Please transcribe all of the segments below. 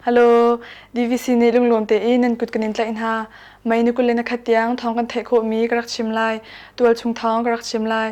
Hello, DVC nih lunglawm tein nan kut kan in tlaih hna. Mei ni 20 le na khat tiang thawng kan theih khawhmi ka rak chim lai. Tualchung thawng ka rak chim lai.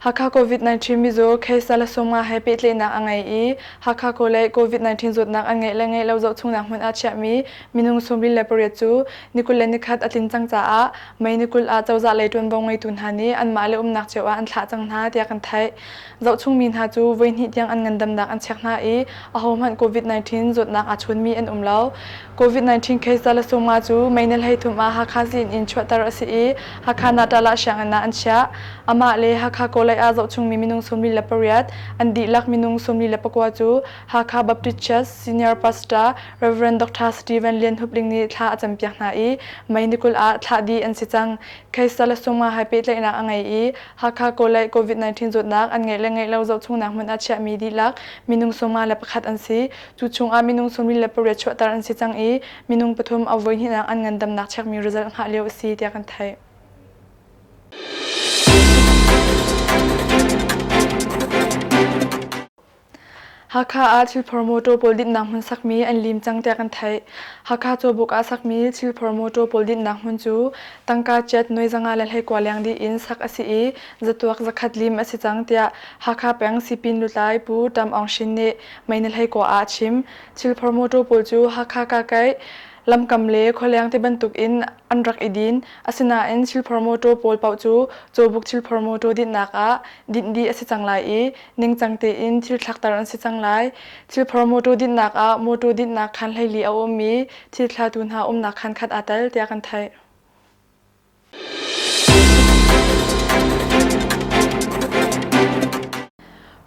Hakha COVID-19 mizaw case le sawmnga he pehtlaihnak a ngei i Hakha College COVID-19 zawtnak an ngeih le ngeih lo zohchungnak hmun ah chiahmi minung 48 cu ni 21 a tlin cang caah May ni 20 ah cozah lei ṭuanvo ngeitu hna nih anmah le umnak cio ah an thlah cang hna tiah kan theih. Zohchungmi hna cu voihnih tiang an ngandamnak an check hna i ahohmanh COVID-19 zawtnak aa chawnmi an um lo. COVID-19 case za le sawmnga cu May ni 13 ah Hakha Zin in chuahter a si i Hakha Natala sianginn ah an chiah. Amah le Hakha Kawlei ah zohchungmi minung 48, an dihlak minung 44 cu Hakha Baptist Church Senior Pastor Rev. Dr. Stephen Lian Hup Ling nih thla a campiak hna i May ni 20 ah thlah dih an si cang. Case za le sawmnga hai pehtlaihnak a ngei i Hakha Kawlei COVID-19 zawtnak an ngeih le ngeih lo zohchungnak hmun ah chiahmi dihlak minung 51 an si. Cu chungah minung 48 chuahter an si cang i minung pathum a voihnihnak an ngandamnak chekmi result hngah lio a si tiah kan theih. Hakha ah thilphor mawṭaw pawl dinhnak hmun sakmi an lim cang tiah kan theih. Hakha Cawbuk ah sakmi thilphor mawṭaw pawl dinhnak hmun cu tangka chiat nuai 521 leng dih in sak a si i zatuak zakhat lim a si cang tiah Hakha peng sipin lutlai Pu Tam Aung Shin nih May ni 19 ah a chim. Thilphor mawṭaw pawl cu Hakha Kakeih lamkam le khualeng ti bantuk in an rak i din. Asinain thilphor mawṭaw pawl paoh cu Cawbuk thilphor mawṭaw dinhnak ah dinh dih a si cang lai i ningcang tein thil thlakter an si cang lai. Thilphor mawṭaw dinhnak ah mawṭaw dinhnak khaan 14 a um i thil thlatu hna umnak khaan khat aa tel tiah kan theih.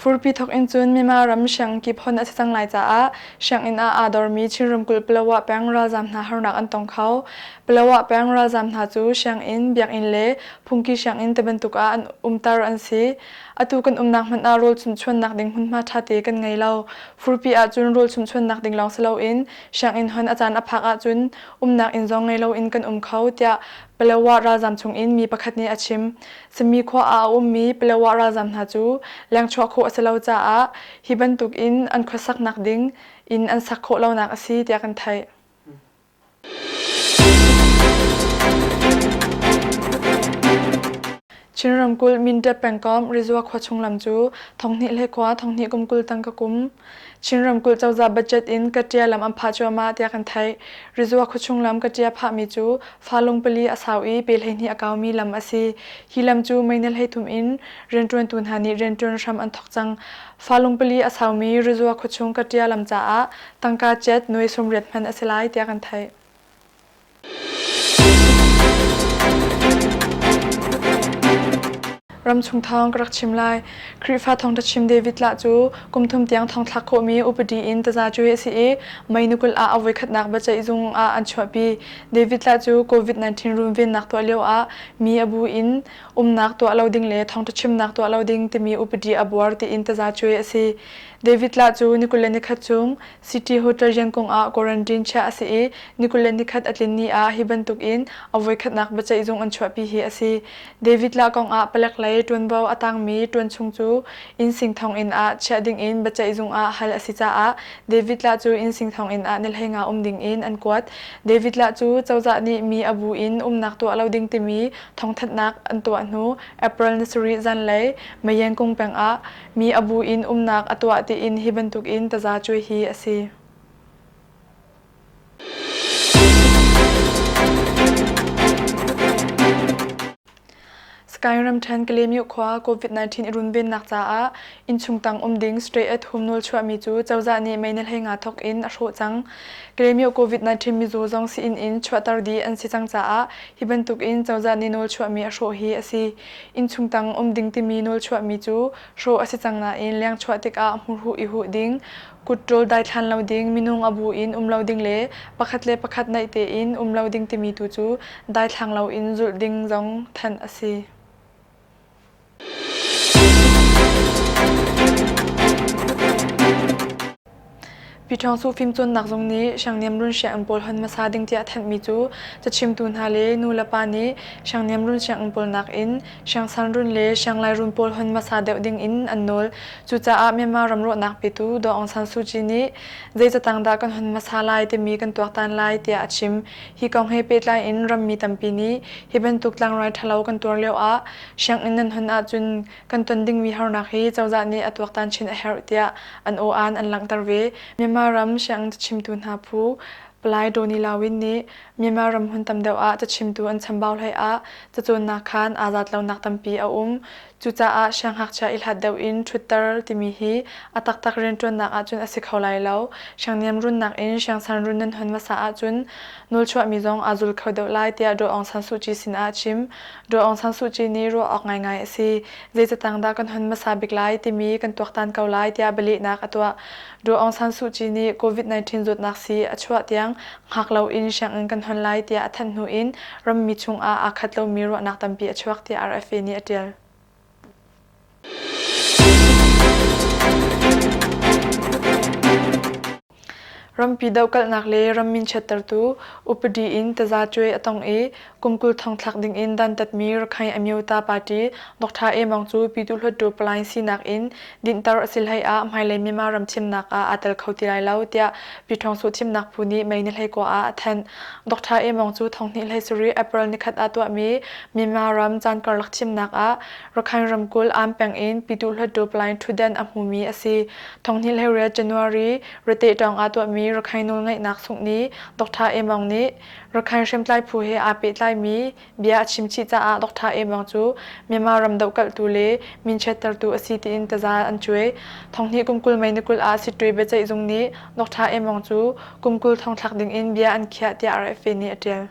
Furpi thawk in cun Myanmar ram sianginn hon a si cang lai caah sianginn ah aa dormi Chin ramkulh Palawa peng ralzaam hna harnak an tong kho. Palawa peng ralzaam hna cu sianginn, biakinn le phungki sianginn tibantuk ah an umter an si. Atu kan umnak hmanh ah rawl chumhchuannak ding hmunhma ṭhate kan ngei lo. Furpi ahcun rawl chumhchuannak ding lawng si loin sianginn hon a caan a phak ahcun umnak inn zong ngei loin kan um kho tiah Palawa ralzaam chungin mi pakhat nih a chim. Sami khua ah a ummi Palawa ralzaam hna cu lengchuah khawh a si lo caah hi bantuk in an khuasaknak ding inn an sak khawh lonak a si tiah kan theih. Chin ramkulh Mindat pengkomh Rizua khua chung lam cu thonghnih le khua thonghnih kum 20 tangka kum Chin ramkulh cozah budget in kaṭia lam an phah cuahmah tiah kan theih. Rizua khua chung lam kaṭia phahmi cu falung pali a sau i pe 12 a kaumi lam a si. Hi lam cu mei 33 in rianṭuantu hna nih rianṭuan hram an thawk cang. Falung pali a saumi Rizua khua chung kaṭia lam caah tangka cet nuai 80 hman a si lai tiah kan theih. Ramchung thawng ka rak chim lai. Khrihfa thawngṭha chim David Lah cu kum thum tiang thongthlak khawhmi upadi in tazacuai a si i May ni 20 ah a voikhatnak biaceih zung ah an chuahpi. David Lah cu COVID-19 runvennak tuah lio ah mi a bu in umnak tuah lo ding le thawngṭha chimnak tuah lo ding timi upadi a buar tiin tazacuai a si. David Lah cu ni 21 chung City Hotel Yangon ah quarantine chiah a si i ni 21 a tlin ni ah hi bantuk in a voikhatnak biaceih zung an chuahpi hi a si. David Lah kong ah palek lei ṭuanvo a tangmi ṭuanchung cu inn sing thonginn ah chiah ding in biaceih zung ah hal a si caah David Lah cu inn sing thonginn ah ni 15 um ding in an kuat. David Lah cu cozah nih mi a bu in umnak tuah lo ding timi thawngthanhnak an tuah hnu April ni sarih zanlei Mayengkung peng ah mi a bu in umnak a tuah tiin hi bantuk in tazacuai hi a si. Sky ramṭhen Kalaymyo khua COVID-19 i runvennak caah innchung tang um ding stay at home nawl chuahmi cu cozah nih May ni 15 thawk in a hrawh cang. Kalaymyo COVID-19 mizaw zong sii-inn in chuahter dih an si cang caah hi bantuk in cozah nih nawl chuahmi a hrawh hi a si. Innchung tang um ding timi nawl chuahmi cu hrawh a si cang nain lengchuah tikah hmurhuh i huh ding, kutṭawl daithlan lo ding, minung a bu in um lo ding le pakhat le pakhat naih tein um lo ding timi tu cu daithlang loin zulh ding zong thanh a si. Piṭhawngsuh fimcawnnak zung nih siangniamrun sianginn pawl hon hmasa ding tiah a thanhmi cu cachimtu hna le nulepa nih siangniamrun sianginn pawl nakin siangsanrun le sianglairun pawl hon hmasa deuh ding in an nawl. Cucaah Myanmar ram ruahnak petu Daw Aung San Suu Kyi nih zei catang dah kan hon hmasa lai timi kan tuaktan lai tiah a chim. Hi kong he pehtlai in rammi tampi nih hi bantuk tlangrai ṭhalo kan tuar lioah sianginn nan hon ahcun kan ton dingmi harnak hi cozah nih a tuaktan chin a herh tiah an aw-aan an langhter ve. Myanmar ram sianginn cachimtu hna phu Palai Dawni Lawin nih Myanmar ram hmun tam deuh ah cachimtu an chambau hlei ah cacawnnak khaan aa zat lonak tampi a um. Cucaah siangngakchia i hlat deuh in ṭhutter timi hi a taktak rianṭuannak ahcun a si kho lai lo. Siangniam runnak in siangsan run nan hon hmasa ahcun nawlchuahmi zong aa zul kho deuh lai tiah Daw Aung San Suu Kyi sinah a chim. Daw Aung San Suu Kyi nih ruah awk ngaingai a si. Zei catang dah kan hon hmasa bik lai timi kan tuaktan ko lai tiah bialehnak a tuah. Daw Aung San Suu Kyi nih COVID-19 zawtnak sii a chuah tiang hngak loin sianginn kan hon lai tiah a thanh hnu in rammi chungah aa khat lomi ruahnak tampi a chuak tiah RFA nih a ṭial. Rampi dohkalhnak le ram minchiattertu upadi in tazacuai a tong i kum 20 thong thlak dingin dantatmi Rakhine Amyota Party Dr. A Maung cu Pyituh Hluttaw Palai sinak in dinhter a si hlei ah hmailei Myanmar ram thimnak ah aa tel kho ti lai lo tiah Pyithawngsuh thimnak phu nih May ni 19 ah a thanh. Dr. A Maung cu thong hnih hlei sarih April nikhat ah tuahmi Myanmar ram caan karlak thimnak ah Rakhine ramkulh Aam peng in Pyituh Hluttaw Palai ṭhutdan a hmumi a si. Thong hnih hlei January Ratehtawng ah tuahmi Rakhine nawlngeihnak sungh nih Dr. A Maung nih Rakhine hriamtlai phu he aa pehtlaimi bia a chim chih caah Dr. A Maung cu Myanmar ram dohkalhtu le minchiattertu a si tiin taza an cuai. Thonghnih kum 20 May ni 20 ah Sittwe biaceih zung nih Dr. A Maung cu kum 20 thong thlak dingin bia an khiah tiah RFA nih a ṭial.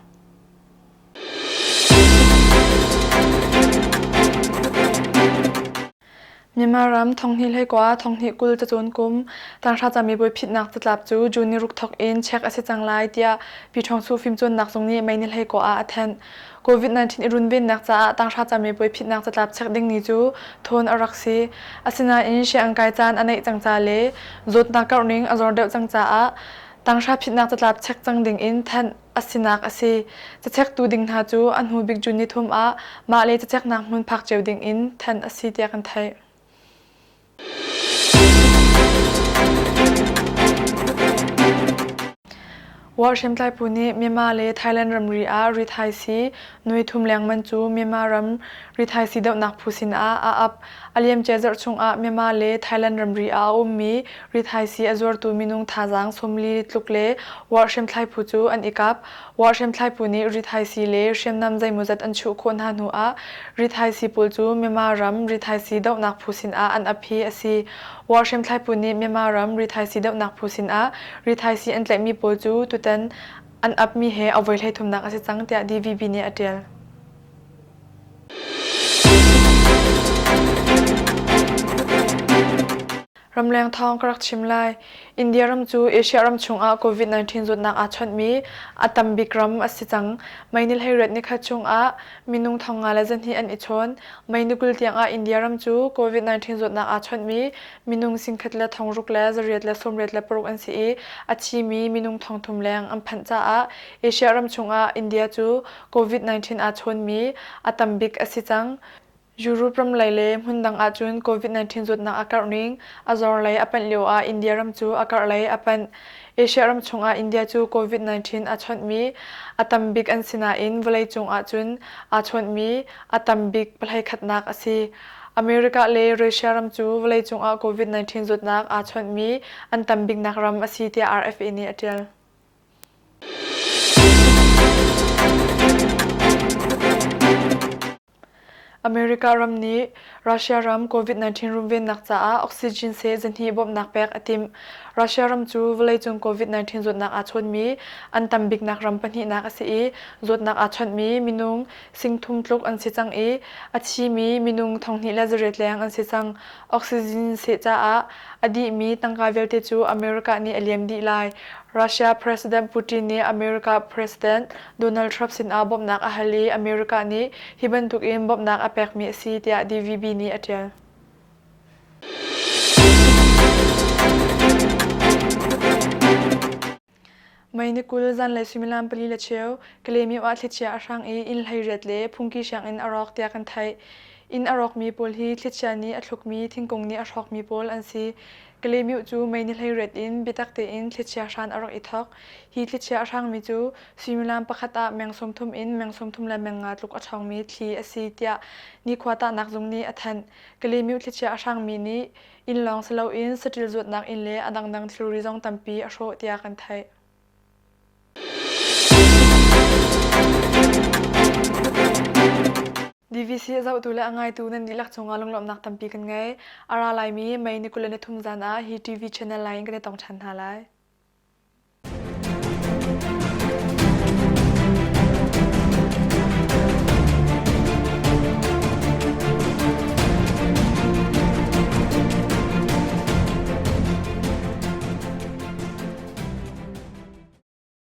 Myanmar ram thonghnih hleikua thonghnih 20 cacawn kum tanghra camibuai phitnak catlap cu June ni ruk thawk in check a si cang lai tiah Pyithawngsuh Fimcawnnak zung nih May ni hleikua ah a thanh. COVID-19 i runvennak caah tanghra camibuai phitnak catlap check ding ni cu thawn a rak si. Asinain sianginn kai caan a neih cang ca le zawtnak karh ning a zor deuh cang caah tanghra phitnak catlap check cang ding in thanh a sinak a si. Cachektu ding hna cu a hnu bik June nithum ah mah le cacheknak hmun phak cio ding in thanh a si tiah kan theih. War hriamtlai phu nih Myanmar le Thailand ramri ah rithaisii nuai thum lengman cu Myanmar ram rithaisii dohnak phu sinah a ap. A liamcia zarh chungah Myanmar le Thailand ramri ah a ummi rithaisii a zuartu minung thazaang 40 tluk le war hriamthlai phu cu an i kap. War hriamthlai phu nih rithaisii le hriamnam zeimawzat an chuh khawh hna hnuah rithaisii pawl cu Myanmar ram rithaisii dohnak phu sinah an ap hi a si. War hriamthlai phu nih Myanmar ram rithaisii dohnak phu sinah rithaisii an tlaihmi pawl cu tutan an apmi he a voi hleithumnak a si cang tiah DVB nih a ṭial. Ramleng thawng ka rak chim lai. India ram cu Asia ram chungah COVID-19 zawtnak aa chawnhmi a tam bik ram a si cang. May ni 18 nikhat chungah minung thong nga le zahnih an i chawn. May ni 20 tiangah India ram cu COVID-19 zawtnak aa chawnhmi minung singkhat le thong ruk le zariat le sawmriat le paruk an si i a thimi minung thong thum leng an phanh caah Asia ram chungah India cu COVID-19 aa chawnmi a tam bik a si cang. Europe ram lei le hmundang ahcun COVID-19 zawtnak a karh ning a zor lei a panh lioah India ram cu a karh lei a panh. Asia ram chungah India cu COVID-19 a chawnhmi a tam bik an si nain vawleicung ahcun aa chawnhmi a tam bik pahlei khatnak a si. America le Russia ram cu vawleicung ah COVID-19 zawtnak aa chawnhmi an tam biknak ram a si tiah RFA nih a ṭial. America ram nih Russia ram COVID-19 runvennak caah oxygen seh zahnih bawmhnak pek a timh. Russia ram cu vawleicung COVID-19 zawtnak aa chawnmi an tam biknak ram pahnihnak a si i zawtnak aa chawnhmi minung singthum tluk an si cang i a thimi minung thonghnih le zariat leng an si cang. Oxygen seh caah a dihmi tangka vialte cu America nih a liam dih lai. Russia President Putin nih America President Donald Trump sinah bawmhnak a hal i America nih hi bantukin bawmhnak a pekmi a si tiah DVB nih a ṭial. Mei ni 20 zanlei suimilam pali le cheu Kalaymyo ah thlichia a hrang i inn 18 le phungki sianginn a rawk tiah kan theih. Inn a rawkmi pawl hi thlichia nih a thlukmi thingkung nih a hrawkmi pawl an si. Kalaymyo cu mei ni 18 in biatak tein thlichia hran a rak i thawk. Hi thlichia a hrangmi cu suimilam pakhat ah meng 30 in meng 30 le meng nga tluk a ṭhawngmi thli a si tiah nikhua tahnak zung nih a thanh. Kalaymyo thlichia a hrangmi nih inn lawng si loin saṭil zuatnak inn le a dangdang thilri zong tampi a hrawh tiah kan theih. DVC a zohtu le a ngaitu nan dihlak cungah lunglawmhnak tampi kan ngei. A ra laimi May ni 23 zan ah hi TV channel lai in kan i tong ṭhan hna lai.